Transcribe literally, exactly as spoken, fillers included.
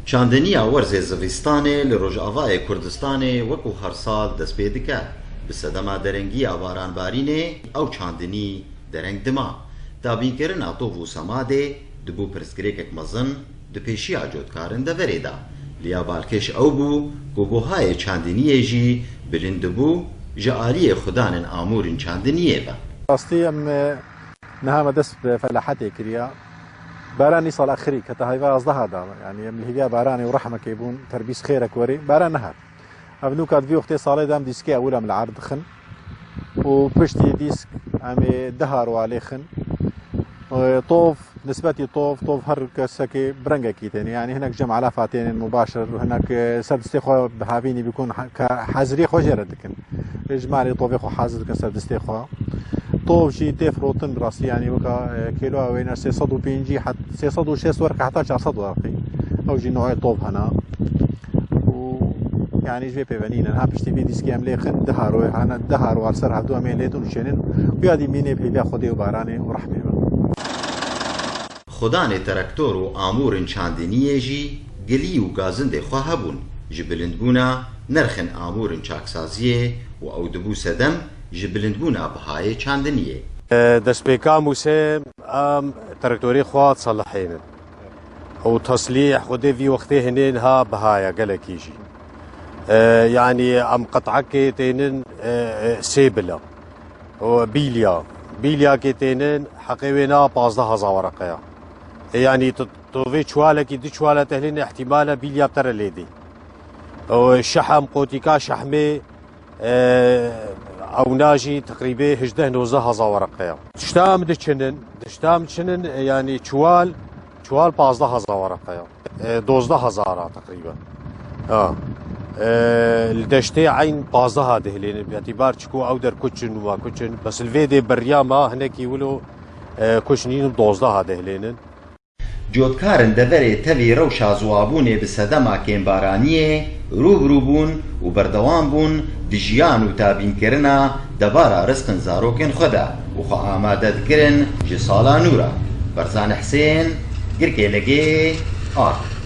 Çandiniya werzê zivîstanê li Rojavayê Kurdistanê wekû her sal dest pê dike. Bi sedema derengiya baranbarînê ew çandinî dereng dima. Dabînkirina tov û semadê dibû pirsgirêkek mezin di pêşiya cotkarin deverê de. Liya balkêş ew bû ku buhayê çandiniyê jî bilind dibû ji aliyê xudanên amûrên çandiniyê ve. Rastî em, e, niha me dest bi felahetê kiriya. Baran îsal axirî kete heyva yazdeha da. Yanî em li hêviya baranê û rehmekê bûn, terbîs xêrek werê. Baran nehat. Ev nûka di vî wextê salê de em dîskê ewil em li erd dixin. Û piştî dîsk em ê dehar wa lê xin. E, tov, nisbetî tov, tov her kesekê bi rengekî têne. Yanî hinek ji em elefa tênin mubaşir, hinek, e, ser distê xwe bi havînî bikun, ha-, ke heziriyê xwe jê re dikin. Ji malê tovê xwe hazir dikin ser distê xwe. Tov jî tê firotin bi rastî, yanî weka, e, kêloya wê ne sê sed û pêncî het-, sê sed û şêst werqî heta çar sed werqî. Ew jî noyê tov hene. Û yanî ji vê pêvenî ne. Ha piştî vî dîskê em lê xin, dehar wê hene, dehar war ser hevdu em ê lê din û çênin. Û ya dî mînê bi hêviya Xwedê û baranê û rehmê ve. Xudanê terektor û amûrên çandiniyê jî gilî û gazindê xwe hebûn. Ji bilindbûna nirxên amûrên çaksaziyê û ew dibû sedem ji bilindbûna bihayê çandiniyê. Destpêka Mûsê em terektorê xwe diselihênin. Ew teslîh xwedê vî wextê hinên ha bihaya gelekî jî. E, yanî em qet'ekê tênin, e, e, sê bila. O bîlya. Bîlyakê tênin heqê wê na pazdeh hezar wereqe ya. E, yanî tu, tu vê çuwalekî du çuwala tehlîn ihtimale bîlya te re lê dî. O şehem, qotîka şehmê, e, ewna jî teqrîbê hejdeh nozdeh hezar wereqe ya. Tişta em diçinin, tişta em diçinin, e, yanî çuwal, çuwal pazdeh hezar wereqe ya. E, dozdeh hezar a teqrîben. Ha. E, li deştê eyn pazdeha dihilênin. Bi îtîbar çiku ew der kuçin û wa kuçin. Bes li vê dê beriya ma hinekî wilo, e, kuç nînin, dozdeha dihilênin. Cotkarên deverê tevî rewşa ziwabûnê bi sedema kêmbaraniyê rû bi rû bûn û berdewam bûn di jiyan û dabînkirina debara rizqên zarokên xwe de û xwe amade dikirin ji sala nû re. Berzan Hisên, Girkê Legê, Ard.